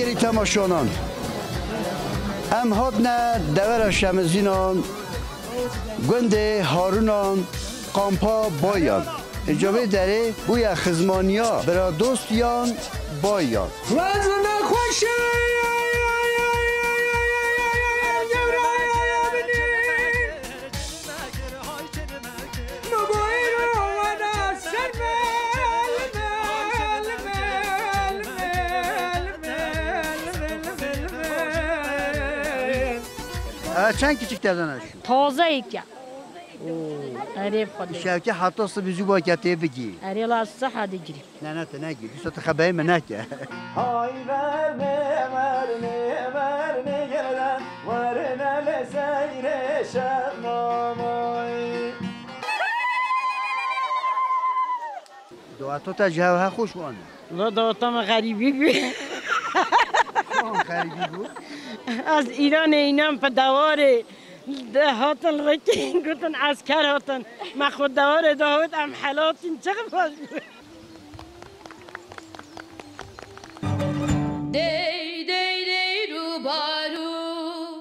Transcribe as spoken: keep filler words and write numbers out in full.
Gelî temaşanan. Em hatine devera Şemizînan, gundê Harûnan, kampa Bayan. Îca vê derê bûye xizmaniya biradostiyan Bayan. Wezne xweşe. Aa, çend küçük tezana şu? Taze yek ya. Erê xwedê. Şevke heta sibî zû bake tê bigî. Erê la siha digirî. Ne, ne, te negî. Dîsa tu xeberê min neke. Hay verne, verne, verne gele, verne le seyre şemamay. Daweta te ji hev he xweş wan e. La daweta me xerîbî bû. Wan xerîbî bû. Ez Îranê înan pe dewarê de hatin rikî, gotin esker hatin. Me xwe dewarê de hot em helatin çiqim xweş bû.